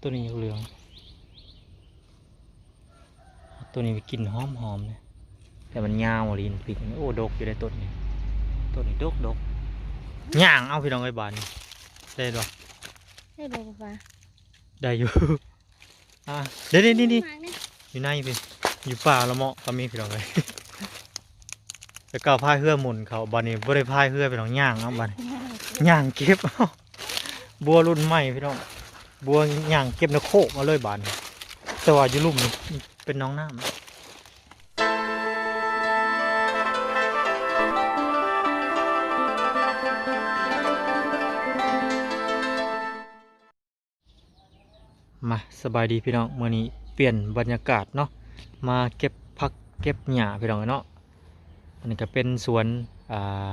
ໂຕນີ້ຍັງເຫຼືອງ ໂຕນີ້ກິ່ນຫອມໆເດ້ ແຕ່ມັນຍາວອີ່ຫຼີ ພລິກ. ໂອ້ ດົກຢູ່ເດ້ຕົ້ນນີ້ ຕົ້ນນີ້ດົກໆ ຍ່າງເອົາ ພີ່ນ້ອງເອີຍ ບາດນີ້ ໄດ້ບໍ່? ໄດ້ບໍ່ປ້າ? ໄດ້ຢູ່. ອ່າ ເດ້ໆໆໆ ໝາກນີ້ ຢູ່ໃນພີ້ ຢູ່ປ່າລະເມາະກໍມີ ພີ່ນ້ອງເອີຍ. ແຕ່ເກົ່າພາຍເຮືອໝູນເຂົ້າ ບາດນີ້ບໍ່ໄດ້ພາຍເຮືອ ພີ່ນ້ອງ ຍ່າງເອົາ ບາດນີ້ຍ່າງເກັບເອົາ. ບົວລຸ້ນໃໝ່ ພີ່ນ້ອງ ບົວຍ່າງເກັບໃນໂຄກເອົາເລີຍບາດນີ້. ແຕ່ວ່າຢູ່ລຸ່ມນີ້ເປັນໜອງນ້ຳ. ມາ ສະບາຍດີພີ່ນ້ອງ ມື້ນີ້ປ່ຽນບັນຍາກາດເນາະ ມາເກັບຜັກເກັບຫຍ້າ ພີ່ນ້ອງເນາະ. ອັນນີ້ກໍເປັນສວນ ອ່າ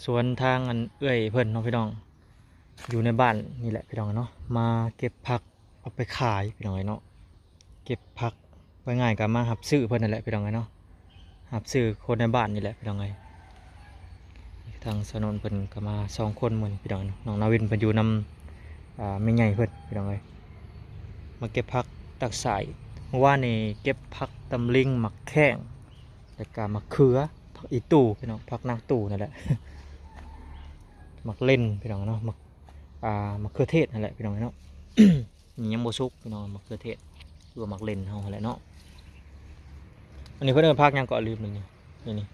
ສວນທາງອັນເອື້ອຍເພິ່ນເນາະ ພີ່ນ້ອງ ຢູ່ໃນບ້ານນີ້ແຫຼະ ພີ່ນ້ອງເນາະ. ມາເກັບຜັກເອົາໄປຂາຍ ພີ່ນ້ອງເນາະ. ເກັບຜັກ ວ່າງ່າຍກໍມາຮັບຊື້ເພິ່ນນັ້ນແຫຼະ ພີ່ນ້ອງເອີຍເນາະ ຮັບຊື້ຄົນໃນບ້ານນີ້ແຫຼະ ພີ່ນ້ອງເອີຍ. ທາງສາວນົນເພິ່ນກໍມາສອງຄົນມື້ນີ້ ພີ່ນ້ອງເນາະ. ນ້ອງນາວິນເພິ່ນຢູ່ນຳ ອ່າ ແມ່ໃຫຍ່ເພິ່ນ ພີ່ນ້ອງເອີຍ. ມາເກັບຜັກຕັກສາຍ ເມື່ອວານນີ້ເກັບຜັກຕຳລິງ ໝາກແຂ້ງ ແລ້ວກໍໝາກເຂືອ ຜັກອີ່ຕູ່ ພີ່ນ້ອງ ຜັກນາງຕູ້ນັ້ນແຫຼະ ໝາກເລັ່ນ ພີ່ນ້ອງເນາະ ໝາກ ອ່າ ໝາກເຂືອເທດນັ້ນແຫຼະ ພີ່ນ້ອງເນາະ. ນີ້ຍັງບໍ່ສຸກ ພີ່ນ້ອງ ໝາກເຂືອເທດ ຫຼືວ່າໝາກເລັ່ນເຮົາຫັ້ນແຫຼະເນາະ. ອັນນີ້ເພິ່ນເອີ້ນຜັກຫຍັງເກາະ ລືມແລ້ວນີ້ ນີ້ ນີ້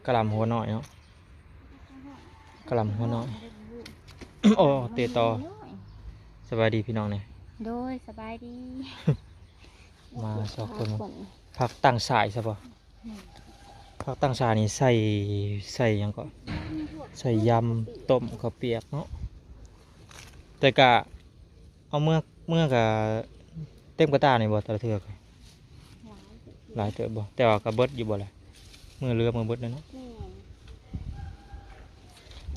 ກະຫຼ່ຳຫົວນ້ອຍເນາະ ກະຫຼ່ຳຫົວນ້ອຍ. ໂອ້ ເຕະຕໍ່ ສະບາຍດີພີ່ນ້ອງແດ່. ໂດຍ ສະບາຍດີ. ມາສອງຄົນ ຜັກຕັ້ງສາຍຊະບໍ່? ອືມ ຜັກຕັ້ງສາຍນີ້ໃສ່ ໃສ່ຫຍັງເກາະ ໃສ່ຢຳຕົ້ມເຂົ້າປຽກເນາະ. ແຕ່ກະເອົາເມືອ ເມືອກະເຕັມກະຕ່ານີ້ບໍ່ ແຕ່ລະເທື່ອກະ ຫຼາຍເຕີບ ຫຼາຍເຕີບບໍ່? ແຕ່ວ່າກະເບິດຢູ່ບໍ່ລະ ມື້ເຫຼືອມື້ເບິດແລ້ວເນາະ. ແມ່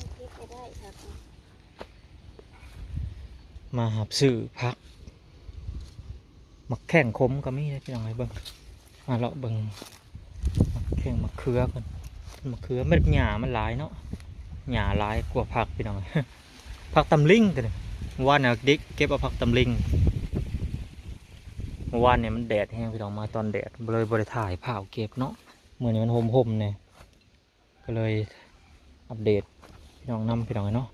ນ ເກັບໄປໄດ້ຄັກ. ມາຮັບຊື້ຜັກ ໝາກແຂ້ງຂົມກໍມີເດ້ ພີ່ນ້ອງເອີຍ. ເບິ່ງ ມາເລາະເບິ່ງໝາກແຂ້ງ ໝາກເຂືອກ່ອນ. ໝາກເຂືອ ມັນຫຍ້າມັນຫຼາຍເນາະ ຫຍ້າຫຼາຍກວ່າຜັກ ພີ່ນ້ອງເອີຍ. ຜັກຕຳລິງຕົວນີ້ ເມື່ອວານນີ້ເດັກເກັບເອົາຜັກຕຳລິງ. ເມື່ອວານນີ້ມັນແດດແຮງ ພີ່ນ້ອງ ມາຕອນແດດ ເລີຍບໍ່ໄດ້ຖ່າຍ ພ້າວເກັບເນາະ. ມື້ນີ້ມັນຮົ່ມໆແດ່ ກໍເລີຍອັບເດດພີ່ນ້ອງນຳ ພີ່ນ້ອງເອີຍເນາະ.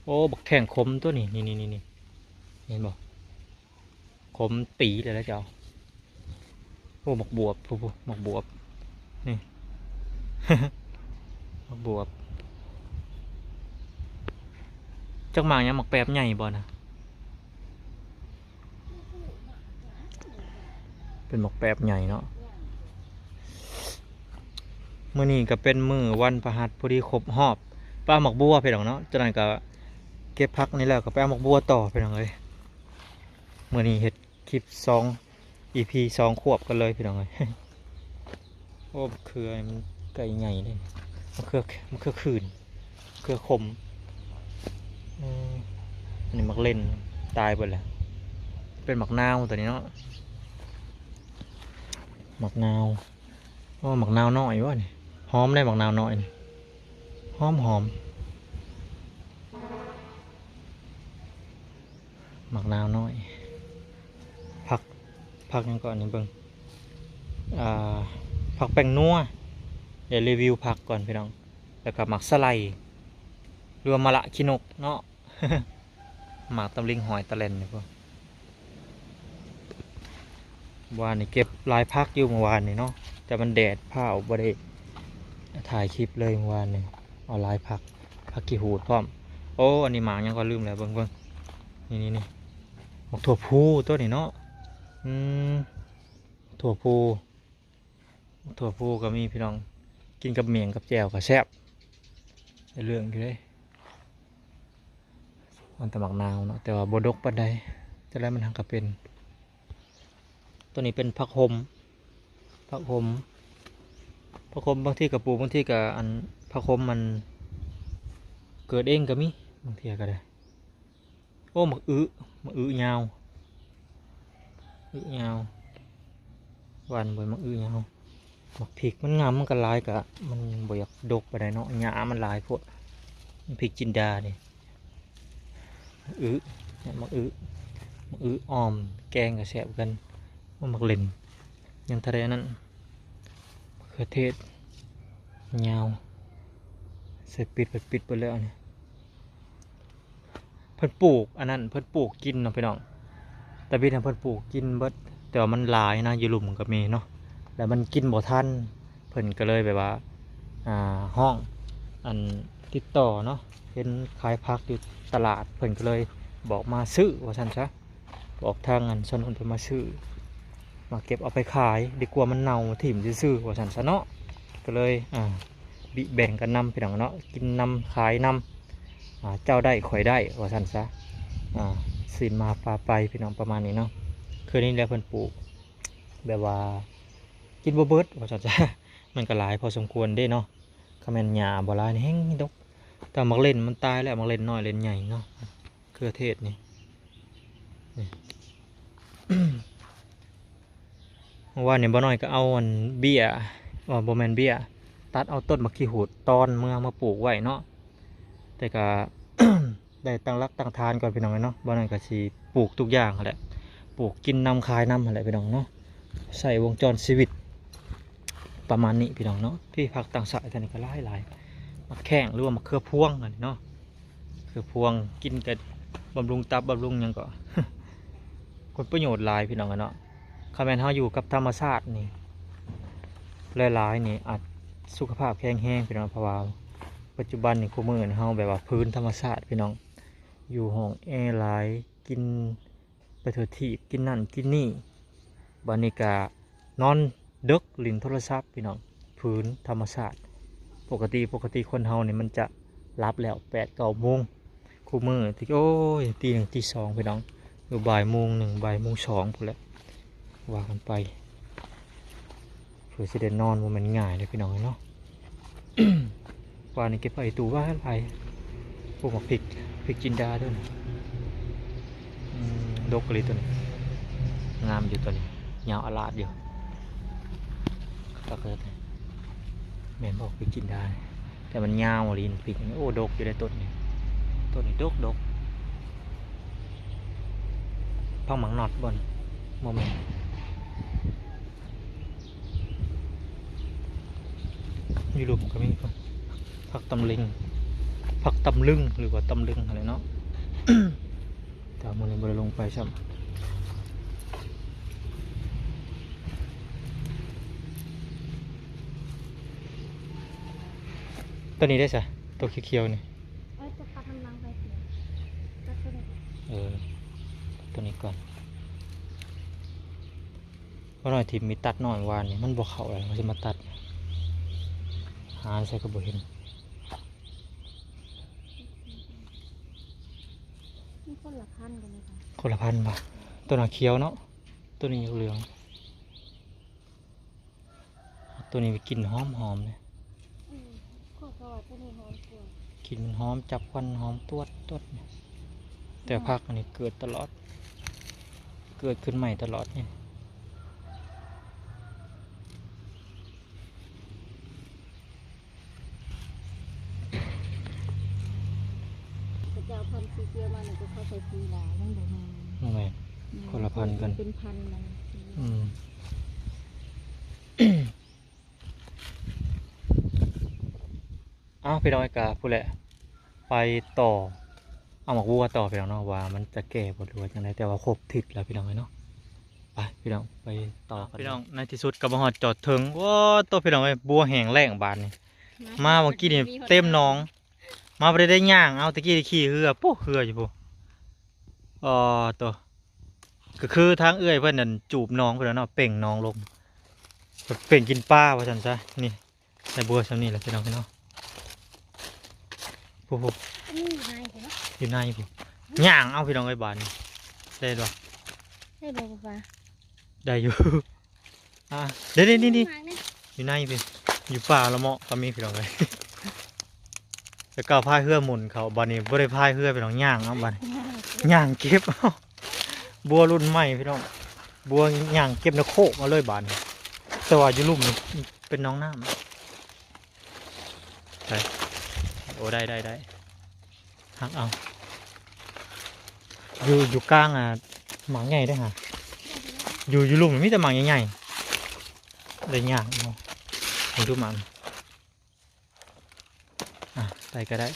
ໂອ້ ບັກແຂ້ງຂົມຕົວນີ້ ນີ້ໆໆ ເຫັນບໍ່? ຂົມປີແລ້ວລະເຈົ້າ. ໂອ້ ບັກບວບ ຜູ້ໆ ບັກບວບ ນີ້ ບັກບວບ. ຈັກໝາກຫຍັງ? ໝາກແປບໃຫຍ່ບໍ່ນະ? ເປັນໝາກແປບໃຫຍ່ເນາະ. ມື້ນີ້ກໍເປັນມື້ວັນພະຫັດ ພໍດີຄົບຮອບ ໄປເອົາໝາກບົວ ພີ່ນ້ອງເນາະ. ຈາກນັ້ນກໍເກັບຜັກນີ້ແລ້ວກໍໄປເອົາໝາກບົວຕໍ່ ພີ່ນ້ອງເອີຍ. ມື້ນີ້ເຮັດຄລິບສອງ ອີພີ ສອງຄວບກັນເລີຍ ພີ່ນ້ອງເອີຍ. ໂອ້ ມະເຂືອມັນໃກ້ໃຫຍ່ເດ້ ມະເຂືອ ມະເຂືອຂື່ນ ເຂືອຂົມ. ເອີ ອັນນີ້ໝາກເລັ່ນຕາຍເບິດແລ້ວ. ເປັນໝາກນາວຕົວນີ້ເນາະ ໝາກນາວ. ໂອ້ ໝາກນາວນ້ອຍວະນີ້ ຫອມເດ້ ໝາກນາວນ້ອຍນີ້ ຫອມໆ. ໝາກນາວນ້ອຍ ຜັກ ຜັກຫຍັງເກາະນີ້ ເບິ່ງ ອ່າ ຜັກແປ້ງນົວ. ດຽວຣີວິວຜັກກ່ອນພີ່ນ້ອງ. ແລ້ວກໍໝາກສະໄລ ຫຼືວ່າມະລະຂີ້ນົກເນາະ ໝາກຕຳລິງຫອຍຕະແລ່ນນີ້ພຸ້ນ. ວານນີ້ເກັບຫຼາຍຜັກຢູ່ ເມື່ອວານນີ້ເນາະ ແຕ່ມັນແດດພ້າວ ບໍ່ໄດ້ຖ່າຍຄລິບເລີຍເມື່ອວານນີ້. ເອົາຫຼາຍຜັກ ຜັກຂີ້ຫູດພ້ອມ. ໂອ້ ອັນນີ້ໝາກຫຍັງກໍລືມແລ້ວ ເບິ່ງໆ ນີ້ໆໆ ໝາກຖົ່ວພູຕົວນີ້ເນາະ. ອືມ ຖົ່ວພູ ຖົ່ວພູກໍມີພີ່ນ້ອງ ກິນກັບໝ້ຽງກັບແຈ່ວກໍແຊບ ໄດ້ເລື່ອງຢູ່ເດ້. ມັນແຕ່ໝາກນາວເນາະ ແຕ່ວ່າບໍ່ດົກປານໃດ ແຕ່ລະມັນຫາກະເປັນ. ຕົວນີ້ເປັນຜັກຫົມ ຜັກຫົມ ຜັກຫົມບາງທີກໍປູກ ບາງທີກໍອັນ ຜັກຫົມມັນເກີດເອງກໍມີ ບາງເທື່ອກໍໄດ້. ໂອ້ ໝາກອຶ ໝາກອຶຍາວ ອຶຍາວ ຫວ່ານບໍ່ ໝາກອຶຍາວ. ໝາກພິກມັນງາມ ມັນກໍຫຼາຍ ກະມັນບໍ່ຢາກດົກປານໃດເນາະ ຫຍ້າມັນຫຼາຍໂພດ. ໝາກພິກຈິນດານີ້ ອຶ ແມ່ນໝາກອຶ ໝາກອຶອ່ອມແກງກໍແຊບຄືກັນ. ໂອ້ ໝາກເລັ່ນ ຍັງທັນໄດ້ອັນນັ້ນ ມະເຂືອເທດຍາວ ໃສ່ປິດ ເພິ່ນປິດເບິດແລ້ວນີ້. ເພິ່ນປູກອັນນັ້ນ ເພິ່ນປູກກິນເນາະພີ່ນ້ອງ, ຕາບິດຫັ້ນເພິ່ນປູກກິນເບິດ ແຕ່ວ່າມັນຫຼາຍນະ ຢູ່ລຸ່ມກໍມີເນາະ ແລ້ວມັນກິນບໍ່ທັນ ເພິ່ນກໍເລີຍແບບວ່າ ອ່າ ຮ້ອງ ອັນ ຕິດຕໍ່ເນາະ ເຫັນຂາຍຜັກຢູ່ຕະຫຼາດ ເພິ່ນກໍເລີຍບອກມາຊື້ວ່າຊັ້ນຊະ, ບອກທາງອັນຊາວນຸ່ນເພິ່ນມາຊື້ ມາເກັບເອົາໄປຂາຍ ດີກວ່າມັນເນົ່າຖິ້ມຊື່ໆ ວ່າຊັ້ນຊະເນາະ. ກໍເລີຍ ອ່າ ບິແບ່ງກັນນຳພີ່ນ້ອງເນາະ, ກິນນຳຂາຍນຳ ອ່າ ເຈົ້າໄດ້ຂ້ອຍໄດ້ ວ່າຊັ້ນຊະ. ອ່າ ຊີ້ນໝາປາໄປພີ່ນ້ອງ ປະມານນີ້ເນາະ. ຄືນີ້ແຫຼະເພິ່ນປູກ ແບບວ່າກິນບໍ່ເບິດ ວ່າຊັ້ນຊະ, ມັນກໍຫຼາຍພໍສົມຄວນເດ້ເນາະ. ຄັນແມ່ນຫຍ້າບໍ່ຫຼາຍນີ້ແຮ່ງດົກ, ແຕ່ໝາກເລັ່ນມັນຕາຍແລ້ວ, ໝາກເລັ່ນນ້ອຍເລັ່ນໃຫຍ່ເນາະ. ເຂືອເທດນີ້ ນີ້ ເມື່ອວານນີ້ບໍ່ນ້ອຍກໍເອົາອັນເບ້ຍ ເອີ ບໍ່ແມ່ນເບ້ຍ ຕັດເອົາຕົ້ນໝາກຂີ້ຫູດຕອນເມືອມາປູກໄວ້ເນາະ, ແຕ່ກໍ ໄດ້ຕັ້ງຫຼັກຕັ້ງຖານກ່ອນພີ່ນ້ອງເອີຍເນາະ. ບໍ່ນັ້ນກໍຊິປູກທຸກຢ່າງຫັ້ນແຫຼະ, ປູກກິນນຳຂາຍນຳຫັ້ນແຫຼະພີ່ນ້ອງເນາະ, ໃຊ້ວົງຈອນຊີວິດປະມານນີ້ພີ່ນ້ອງເນາະ. ທີ່ຜັກຕ່າງຊາດທາງນີ້ກໍຫຼາຍໆ, ໝາກແຂ້ງ ຫຼືວ່າໝາກເຂືອພວງຫັ້ນເນາະ. ຄືພວງກິນກໍບຳລຸງຕັບບຳລຸງຫຍັງກໍ ຜົນປະໂຫຍດຫຼາຍພີ່ນ້ອງເອີຍເນາະ. ຄັນແມ່ນເຮົາຢູ່ກັບທຳມະຊາດນີ້ຫຼາຍໆນີ້ ອາດສຸຂະພາບແຂງແຮງພີ່ນ້ອງ, ເພາະວ່າປັດຈຸບັນນີ້ ຄູ່ມື້ນີ້ເຮົາແບບວ່າຜືນທຳມະຊາດພີ່ນ້ອງ, ຢູ່ຫ້ອງແອຫຼາຍ ກິນ ໄປທົ່ວທີບ ກິນນັ້ນກິນນີ້, ບາດນີ້ກະນອນເດິກຫຼິ້ນໂທລະສັບພີ່ນ້ອງ, ຜືນທຳມະຊາດ. ປົກກະຕິ ປົກກະຕິຄົນເຮົານີ້ມັນຈະຫຼັບແລ້ວແປດເກົ້າໂມງ, ຄູ່ມື້ທີ່ ໂອ້ຍ ຕີໜຶ່ງຕີສອງພີ່ນ້ອງ, ຢູ່ບ່າຍໂມງໜຶ່ງ ບ່າຍໂມງສອງພຸ້ນແຫຼະ ວ່າກັນໄປ. ເພື່ອຊິໄດ້ນອນບໍ່ແມ່ນງ່າຍເດ້ພີ່ນ້ອງເອີຍເນາະ. ວ່ານີ້ເກັບຜັກອີ່ຕູ່ຫຼາຍໆ. ໂອ້ ໝາກພິກ ພິກຈິນດາເດີນີ້. ອືມ ດົກອີ່ຫຼີໂຕນີ້, ງາມຢູ່ໂຕນີ້, ຍາວອະຫຼາດຢູ່. ຄັກເລີຍ. ແມ່ນບໍ່ ພິກຈິນດາ? ແຕ່ມັນຍາວອີ່ຫຼີ ໝາກພິກນີ້. ໂອ້ ດົກຢູ່ເດ້ຕົ້ນນີ້, ຕົ້ນນີ້ດົກໆ. ຜັກໝາກນອດບໍ່ນີ້? ບໍ່ແມ່ນ. ຢູ່ລຸ່ມກໍມີ ຜັກຕຳລຶງ ຜັກຕຳລຶງ ຫຼືວ່າຕຳລຶງຫັ້ນແຫຼະເນາະ. ແຕ່ວ່າມື້ນີ້ບໍ່ໄດ້ລົງໄປຊ້ຳ. ໂຕນີ້ເດ້ຊະ ໂຕຂຽວໆນີ້. ເອີ ຈະຕັດນ້ຳລັງໄປເສຍ ຕັດໂຕນີ້ ເອີ ຕັດໂຕນີ້ກ່ອນ. ບໍ່ນ້ອຍຖິ້ມມີດຕັດນ້ອຍວານນີ້ ມັນບໍ່ເຂົ້າແລ້ວ ເຮົາຊິມາຕັດ ຫາໃສກໍບໍ່ເຫັນ. ມັນຄົນລະພັນກັນເລີຍ ຄົນລະພັນບໍ່? ໂຕນັ້ນຂຽວເນາະ, ໂຕນີ້ເຫຼືອງ. ໂຕນີ້ໄປກິນຫອມໆເດ້. ອືມ ຂ້ອຍກໍວ່າໂຕນີ້ຫອມກວ່າ. ກິ່ນມັນຫອມ ຈັບຄວັນຫອມຕວດໆ ແຕ່ ອືມ ຜັກອັນນີ້ເກີດຕະຫຼອດ ເກີດຂຶ້ນໃໝ່ຕະຫຼອດນີ້. ເຂົາເຈົ້າພັນສີຂຽວມານີ້ກໍເຂົາໃສ່ສີຫຼາຍ ມັນບໍ່ງາມ. ແມ່ນ ແມ່ນ ຄົນລະພັນກັນ ເປັນພັນມັນ. ອືມ. ອ້າວ ພີ່ນ້ອງເອີຍ ກະພຸ້ນແຫຼະ ໄປຕໍ່ ເອົາໝາກບົວຕໍ່ພີ່ນ້ອງເນາະ ວ່າມັນຈະແກ່ບໍ່ ຫຼືວ່າຈັ່ງໃດ. ແຕ່ວ່າຄົບທິດແລ້ວພີ່ນ້ອງເອີຍເນາະ. ໄປພີ່ນ້ອງ ໄປຕໍ່ກັນ. ພີ່ນ້ອງ ໃນທີ່ສຸດກໍມາຮອດຈອດເຖິງ. ໂອ້ໂຕ ພີ່ນ້ອງເອີຍ ບົວແຫ້ງແລ້ງບາດນີ້. ມາເມື່ອກີ້ນີ້ເຕັມໜອງ ມາບໍ່ໄດ້ ໄດ້ຍ່າງເອົາ. ແຕ່ກີ້ໄດ້ຂີ່ເຮືອ ໂປ້ ເຮືອຢູ່ພຸ້ນ. ອໍ ໂຕ ກໍຄືທາງເອື້ອຍເພິ່ນນັ້ນ ຈູບໜອງເພິ່ນເນາະ ເປັ່ງໜອງລົງ ເປັ່ງກິນປາວ່າຊັ້ນຊະ. ນີ້ ໄດ້ບົວຊ່ຳນີ້ແຫຼະພີ່ນ້ອງເນາະ. ໂອ້ໂຫ ອັນນີ້ຢູ່ໃນພຸ້ນເນາະ ຢູ່ໃນພຸ້ນ. ຍ່າງເອົາພີ່ນ້ອງເອີຍ ບາດນີ້ ໄດ້ບໍ່? ໄດ້ບໍ່ປາ? ໄດ້ຢູ່. ອ່າ ເດ້ໆໆໆ ຢູ່ໃນພີ້ ຢູ່ປ່າລະເມາະກໍມີພີ່ນ້ອງເອີຍ. ແຕ່ເກົ່າພາຍເຮືອໝູນເຂົ້າ ບາດນີ້ບໍ່ໄດ້ພາຍເຮືອພີ່ນ້ອງ ຍ່າງເອົາບາດນີ້ ຍ່າງເກັບເອົາ. ບົວລຸ້ນໃໝ່ພີ່ນ້ອງ ບົວຍ່າງເກັບໃນໂຄກເອົາເລີຍບາດນີ້. ແຕ່ວ່າຢູ່ລຸ່ມນີ້ເປັນໜອງນ້ຳ. ໃສ່ ໂອ້ ໄດ້ໆໆ ຫັກເອົາ. ຢູ່ ຢູ່ກາງ ອ່າ ໝາກໃຫຍ່ເດ້ຫາ ຢູ່ ຢູ່ລຸ່ມມີແຕ່ໝາກໃຫຍ່ໆ ໄດ້ຍາກເນາະ. ເບິ່ງດູໝາກ ອ່ະ ໄດ້ກໍໄດ້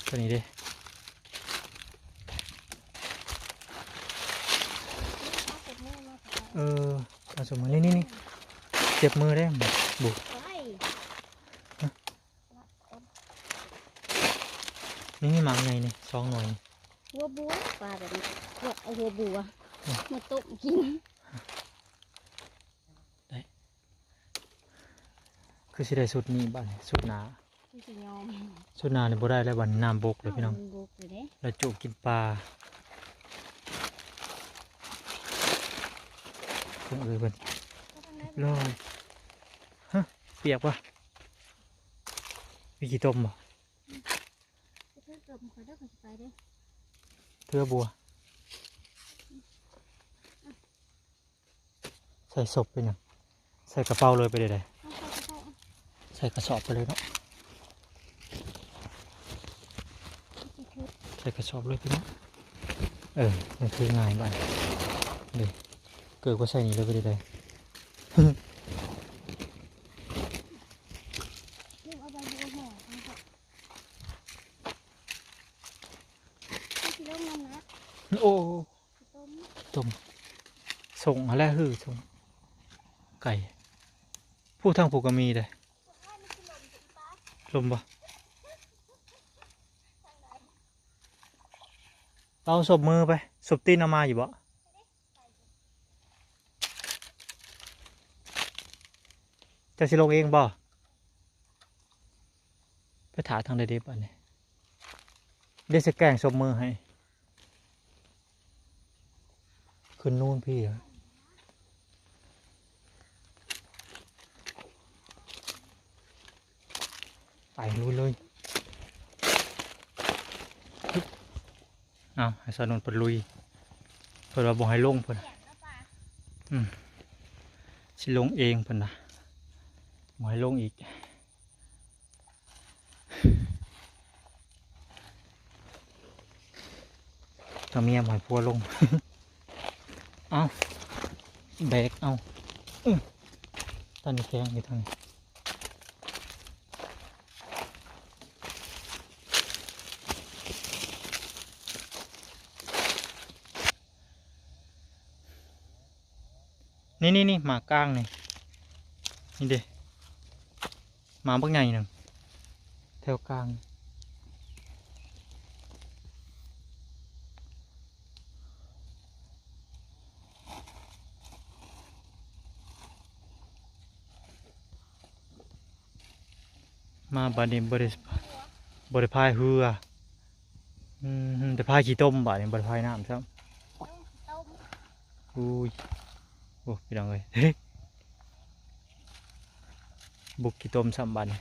ຕົວນີ້ເດ້. ເອີ ເອົາສົມມື ນີ້ໆໆ ເຈັບມືເດ້ ບຸ ນີ້ ນີ້ໝາກໃຫຍ່ນີ້ ສອງໜ່ວຍນີ້ ຫົວບົວ ປາແບບນີ້ ເອົາຫົວບົວ ອືມ ມາຕົ້ມກິນ ໄດ້ ຄືຊິໄດ້ຊຸດນີ້ບາດນີ້ ຊຸດໜ້າ ຄືຊິຍອມ ຊຸດໜ້ານີ້ບໍ່ໄດ້ແລ້ວ ບາດນີ້ນ້ຳບົກເລີຍພີ່ນ້ອງ ນ້ຳບົກເລີຍເດ້ ແລ້ວໂຈະກິນປາ ເພິ່ນເອີຍເພິ່ນ ລອຍ ຮະ ປຽກບໍ່? ມີຂີ້ຕົມບໍ່? ເທື່ອບົວ ໃສ່ສົບເປັນຫຍັງ? ໃສ່ກະເປົາເລີຍ ໄປໄດ້ໃດ? ເອົາໃສ່ກະເປົາ ໃສ່ກະສອບໄປເລີຍເນາະ ໃສ່ກະສອບເລີຍພີ່ນ້ອງ. ເອີ ມັນຄືງ່າຍບາດນີ້ ເດີ ເກີບກໍໃສ່ນີ້ເລີຍ ໄປໄດ້ໃດ? ເອົາໃບບົວຫໍ່ ມັນຊິລົງນຳນະ ໂອ້ ຕົ້ມ ຕົ້ມ ສົ່ງຫັ້ນແຫຼະ ຮືສົ່ງໄກ່ ຜູ້ທາງຜູ້ກໍມີເດ້ ລົມບໍ່? ເອົາສົບມືໄປ ສົບຕີນເອົາມາຢູ່ບໍ່? ເຈົ້າຊິລົງເອງບໍ່? ໄປຖ້າທາງໃດເດບາດນີ້ ເດ ຊິແກງສົບມືໃຫ້ ຂຶ້ນນູນພີ້ ໄປລຸຍເລີຍ. ເອົາ ໃຫ້ສາວນຸ່ນເພິ່ນລຸຍ ເພິ່ນວ່າບໍ່ໃຫ້ລົງເພິ່ນ ອືມ ຊິລົງເອງເພິ່ນນະ ບໍ່ໃຫ້ລົງອີກ ທາງເມຍບໍ່ໃຫ້ຜົວລົງ ເອົາ ແບກເອົາ ອື ຕອນນີ້ແຂງຢູ່ທາງນີ້. ນີ້ໆໆ ໝາກກາງນີ້ ນີ້ເດ້ ໝາກບັກໃຫຍ່ໜຶ່ງ ແຖວກາງ. ມາບາດນີ້ບໍ່ໄດ້ ບໍ່ໄດ້ພາຍເຮືອ ອືມ ໄດ້ພາຍຂີ້ຕົມ ບາດນີ້ບໍ່ໄດ້ພາຍນ້ຳຊ້ຳ. ອຸ້ຍ ໂອ້ ພີ່ນ້ອງເອີຍ ບຸກຂີ້ຕົມຊ້ຳບາດນີ້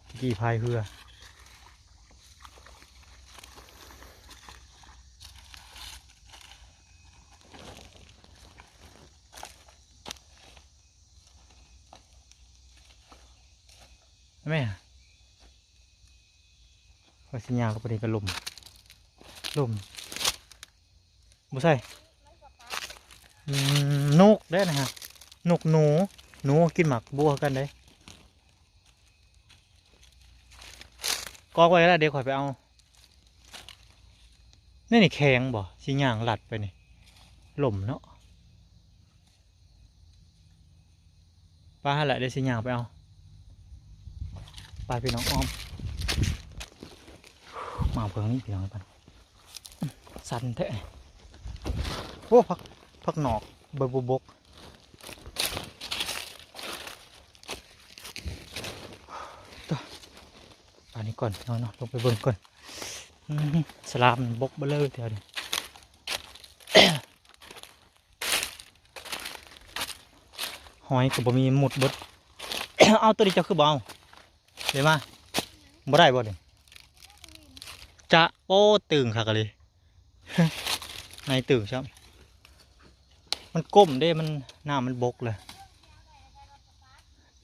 ຕະກີ້ພາຍເຮືອ. ແມ່ ວ່າຊິຍ່າງເຂົ້າໄປນີ້ກໍລົມ ລົມ ບໍ່ໃສ່ ອືມ ນົກເດ້ນະຮະ ນົກໜູ ໜູກິນໝາກບົວຄືກັນເດ້. ກອກໄວ້ແລ້ວ ດຽວຂ້ອຍໄປເອົາ. ນີ້ ນີ້ແຂງບໍ່? ຊິຍ່າງລັດໄປນີ້ ລົມເນາະ. ໄປຫັ້ນແຫຼະ ດຽວຊິຍ່າງໄປເອົາ. ໄປພີ່ນ້ອງ ອ້ອມ ມາເບິ່ງນີ້ພີ່ນ້ອງ ສັນແທ້. ໂອ້ ຜັກ ຜັກໜອກ ໃບບົວບົກ. ຕະ ອັນນີ້ກ່ອນພີ່ນ້ອງເນາະ ລົງໄປເບິ່ງກ່ອນ. ອືມ ສະຫຼາມບົກເບີເລີແຖວນີ້. ຫອຍກໍບໍ່ມີ ໝົດເບິດ. ເອົາ ໂຕນີ້ເຈົ້າຄືບໍ່ເອົາ? ເດມາ ບໍ່ໄດ້ບໍ່ນີ້? ຈະ ໂອ້ ຕຶງຄັກອີ່ຫຼີ ໃນຕຶງຊ້ຳ. ມັນກົ້ມເດ້ ມັນ ນ້ຳມັນບົກແລ້ວ.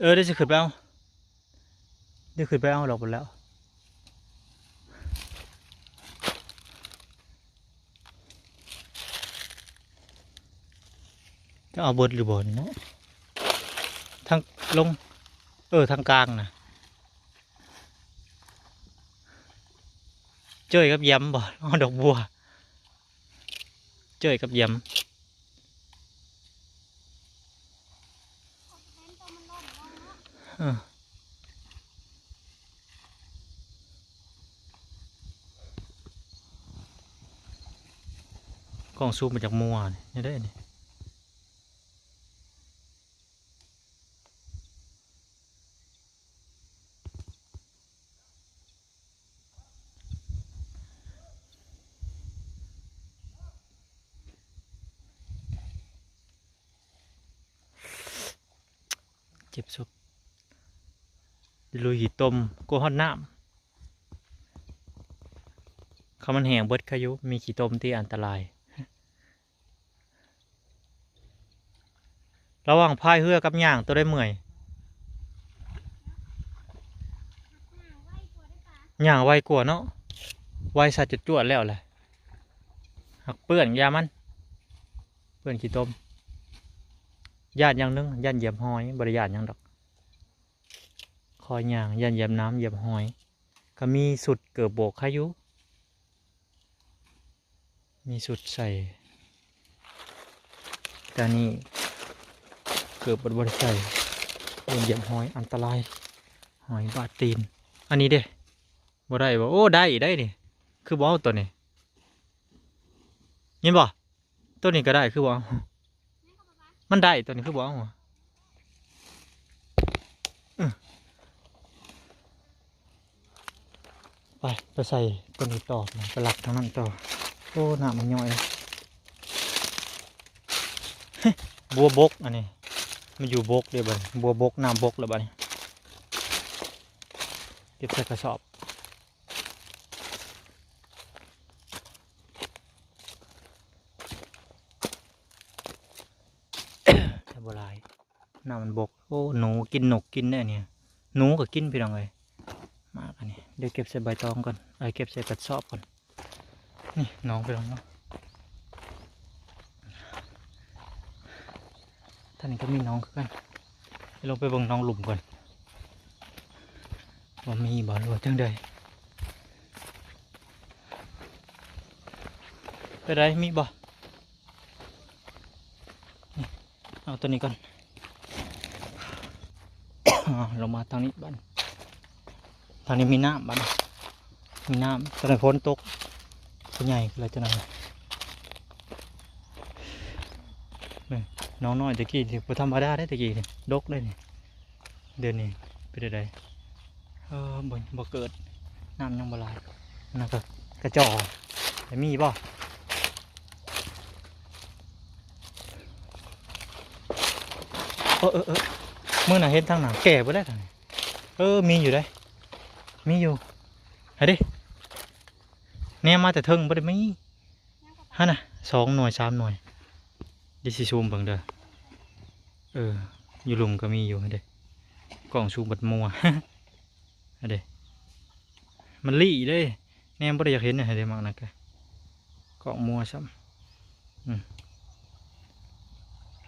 ເອີ ດຽວຊິຂຶ້ນໄປເອົາ ດຽວຂຶ້ນໄປເອົາດອກພຸ້ນແລ້ວ. ເອົາເບິດຫຼືບໍ່ນີ້ເນາະ? ທາງລົງ ເອີ ທາງກາງນະ ເຈີຍກັບຢາມບໍ່? ເອົາດອກບົວ ເຈີຍກັບຢາມ ເອີ. ກ້ອງຊູມມາຈາກມົວນີ້ ນີ້ເດ້ນີ້. ເຈັບສົບ ລຸຍຂີ້ຕົມ ກົວຮອດນ້ຳ. ຄັນມັນແຫ້ງເບິດຄະຢູ່ ມີຂີ້ຕົມທີ່ອັນຕະລາຍ. ລະຫວ່າງພາຍເຮືອກັບຍ່າງ ໂຕໃດເມື່ອຍ? ຍ່າງໄວກວ່າເນາະ ໄວຊະຈວດໆແລ້ວແຫຼະ. ຫາກເປື້ອນ ຢ່າມັນ ເປື້ອນຂີ້ຕົມ. ຢ້ານຢ່າງໜຶ່ງ ຢ້ານຢຽບຫອຍ ບໍ່ໄດ້ຢ້ານຫຍັງດອກ. ຄອຍຍ່າງ ຢ້ານຢຽບນ້ຳຢຽບຫອຍ. ກະມີຊຸດເກີບໂບກໃຄຢູ່ ມີຊຸດໃສ່ ແຕ່ນີ້ເກີບບໍ່ໄດ້ໃສ່ ຢ້ານຢຽບຫອຍ ອັນຕະລາຍ ຫອຍບາດຕີນ. ອັນນີ້ເດ້ ບໍ່ໄດ້ບໍ່? ໂອ້ ໄດ້ໄດ໋ນີ້ ຄືບໍ່ເອົາໂຕນີ້ ເຫັນບໍ່? ໂຕນີ້ກະໄດ້ຄືບໍ່ເອົາ? ມັນໄດ້ໂຕນີ້ຄືບໍ່ເອົາ? ເອີ ໄປ ໄປໃສ່ໂຕນີ້ຕໍ່ ໄປລັກທາງນັ້ນຕໍ່. ໂອ້ ນ້ຳມັນຍ້ອຍ ບົວບົກອັນນີ້ ມັນຢູ່ບົກເດ້ບັດນີ້ ບົວບົກ ນ້ຳບົກແລ້ວບັດນີ້ ເກັບໃສ່ກະສອບ. ແຕ່ບໍ່ຫຼາຍ ນ້ຳມັນບົກ. ໂອ້ ໜູກິນ ນົກກິນແດ່ນີ້ ໜູກະກິນພີ່ນ້ອງເອີຍ. ມາອັນນີ້ ດຽວເກັບໃສ່ໃບຕອງກ່ອນ ເອີ ເກັບໃສ່ກະສອບກ່ອນ. ນີ້ໜອງພີ່ນ້ອງເນາະ ທາງນີ້ກະມີໜອງຄືກັນ. ລອງໄປເບິ່ງໜອງລຸ່ມກ່ອນ ວ່າມີບໍ່ ຫຼືວ່າຈັ່ງໃດ. ເປັນໃດ ມີບໍ່? ເອົາໂຕນີ້ກ່ອນ ລົງມາທາງນີ້ບັດ ທາງນີ້ມີນ້ຳບັດ ມີນ້ຳ ຕອນນີ້ຝົນຕົກ ໂຕໃຫຍ່ແລ້ວຈັ່ງນັ້ນ. ເບິ່ງໜອງນ້ອຍແຕ່ກີ້ນີ້ ບໍ່ທຳມະດາເດ້ ແຕ່ກີ້ນີ້ ດົກເດ້ນີ້. ດຽວນີ້ເປັນຈັ່ງໃດ? ເອີ ບໍ່ ບໍ່ເກີດ ນ້ຳຍັງບໍ່ຫຼາຍ. ນັ້ນກະກະຈໍ່ ມີບໍ່? ເອີ ເອີ ເອີ ມື້ນັ້ນເຫັນທາງໜ້າແກ່ເບິດແລ້ວທາງນີ້. ເອີ ມີຢູ່ເດ້ ມີຢູ່ ຫັ້ນເດ້ ແນມມາແຕ່ເທິງບໍ່ໄດ້ມີ. ຫັ້ນນະ ສອງໜ່ວຍ ສາມໜ່ວຍ ດຽວຊິຊູມເບິ່ງເດີ. ເອີ ຢູ່ລຸ່ມກະມີຢູ່ຫັ້ນເດ້ ກ້ອງຊູມບັດມົວ ຫັ້ນເດ້ ມັນລີ້ເດ້ ແນມບໍ່ໄດ້ຢາກເຫັນຫັ້ນເດ້. ໝາກນັ້ນກະກ້ອງມົວຊ້ຳ ອືມ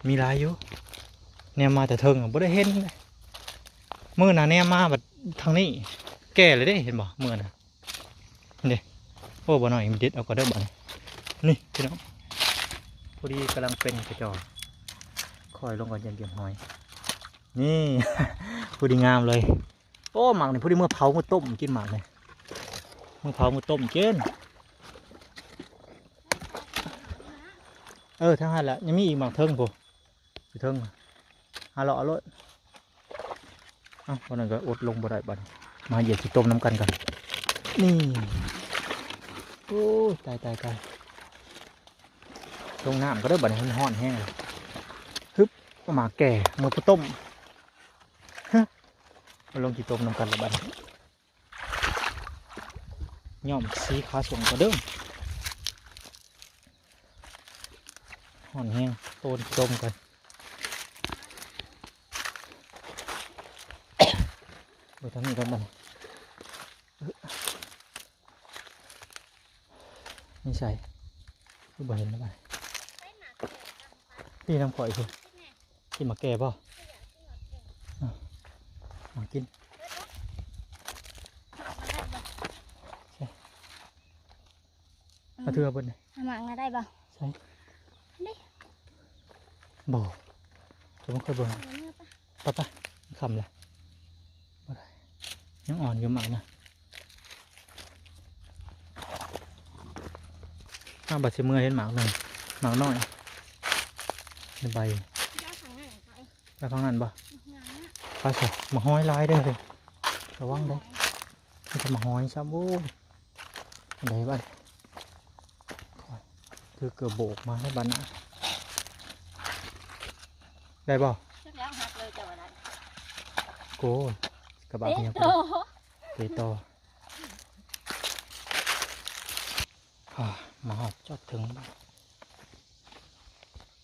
ມີຫຼາຍຢູ່ ແນມມາແຕ່ເທິງບໍ່ໄດ້ເຫັນເດ້. ມື້ໜ້າແນມມາບັດທາງນີ້ແກ່ເລີຍເດ້ ເຫັນບໍ່ ມື້ນັ້ນ. ນີ້ ໂອ້ ບໍ່ໜ້ອຍ ເດັດເອົາກ່ອນເດີບັດນີ້. ນີ້ພີ່ນ້ອງ ພໍດີກຳລັງເປັນກະຈໍ່ ຄ່ອຍລົງກ່ອນ ຢ້ານຢຽບຫອຍ. ນີ້ ພໍດີງາມເລີຍ. ໂອ້ ໝາກນີ້ພໍດີເມືອເຜົາ ເມືອຕົ້ມກິນໝາກນີ້ ເມືອເຜົາ ເມືອຕົ້ມກິນ. ເອີ ທາງຫັ້ນແຫຼະ ຍັງມີອີກໝາກເທິງພຸ້ນ ຢູ່ເທິງ ຫາເລາະເອົາໂລດ. ເອົ້າ ຕອນນັ້ນກະອົດລົງບໍ່ໄດ້ບັດນີ້ ມາຢຽບຂີ້ຕົມນຳກັນກ່ອນ. ນີ້ ໂອ້ຍ ຕາຍ ຕາຍ ຕາຍ ລົງນ້ຳກ່ອນເດີບັດນີ້ ມັນຮ້ອນແຮງ. ຮຶບ ເອົາໝາກແກ່ ເມືອໄປຕົ້ມ ຮະ ມາລົງຂີ້ຕົມນຳກັນລະບັດນີ້. ຍ້ອມສີຂາສົ້ງກ່ອນເດີ ຮ້ອນແຮງ ໂຕນຂີ້ຕົມກ່ອນ. ເບິ່ງທາງນີ້ກ່ອນບັດນີ້ ຢູ່ໃສ ຄືບໍ່ເຫັນລະບັດນີ້. ນີ້ນຳຂ້ອຍພຸ້ນ ກິນໝາກແກ່ບໍ່? ເອົາ ມາກິນ ໃສ່ ເອົາເທື່ອເບິ່ງ ເອົາໝາກນະໄດ້ບໍ່? ໃສ່ ນີ້ ບໍ່ ຈະບໍ່ຄ່ອຍເບິ່ງ ເອົາເມືອໄປ ໄປໆ ຄ່ຳແລ້ວ ບໍ່ໄດ້ ຍັງອ່ອນຢູ່ໝາກນະ. ອ້າວ ບັດຊິເມືອເຫັນໝາກໜຶ່ງ ໝາກນ້ອຍ ໃນໃບ ໄປຝັ່ງນັ້ນບໍ່? ໄປຊະ ໝາກຫອຍຫຼາຍເດີ້ ລະວັງເດີ້ ມີແຕ່ໝາກຫອຍຊ້ຳ ໂອ້ຍ ໄດ້ບັດ ຖືເກີບໂບກມາໃນບັດນະ ໄດ້ບໍ່? ຈັກແລ້ວ ຫັກເລີຍ ເຈົ້າວ່າໄດ້ ໂກຍ ກະບາດຫຍັງ ເຕະຕໍ່ ເຕະຕໍ່. ອາ ມາຮອດຈອດເຖິງບາດ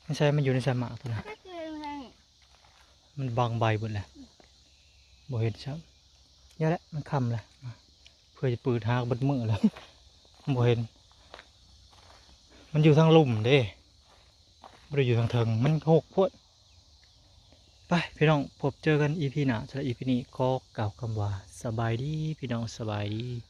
ໃນໃສ ມັນຢູ່ໃນໃສໝາກຕົວນັ້ນ? ມັນບັງໃບເບິດແລ້ວ ບໍ່ເຫັນຊ້ຳ ຢ່າແຫຼະ ມັນຄ່ຳແລ້ວ ເພື່ອຈະປືດຫາກເບິດມື້ແລ້ວ ບໍ່ເຫັນ ມັນຢູ່ທາງລຸ່ມເດ້ ບໍ່ໄດ້ຢູ່ທາງເທິງ ມັນຮົກໂພດ. ໄປພີ່ນ້ອງ ພົບເຈີກັນອີພີໜ້າ ສຳລັບອີພີນີ້ຂໍກ່າວຄຳວ່າ ສະບາຍດີພີ່ນ້ອງ ສະບາຍດີ.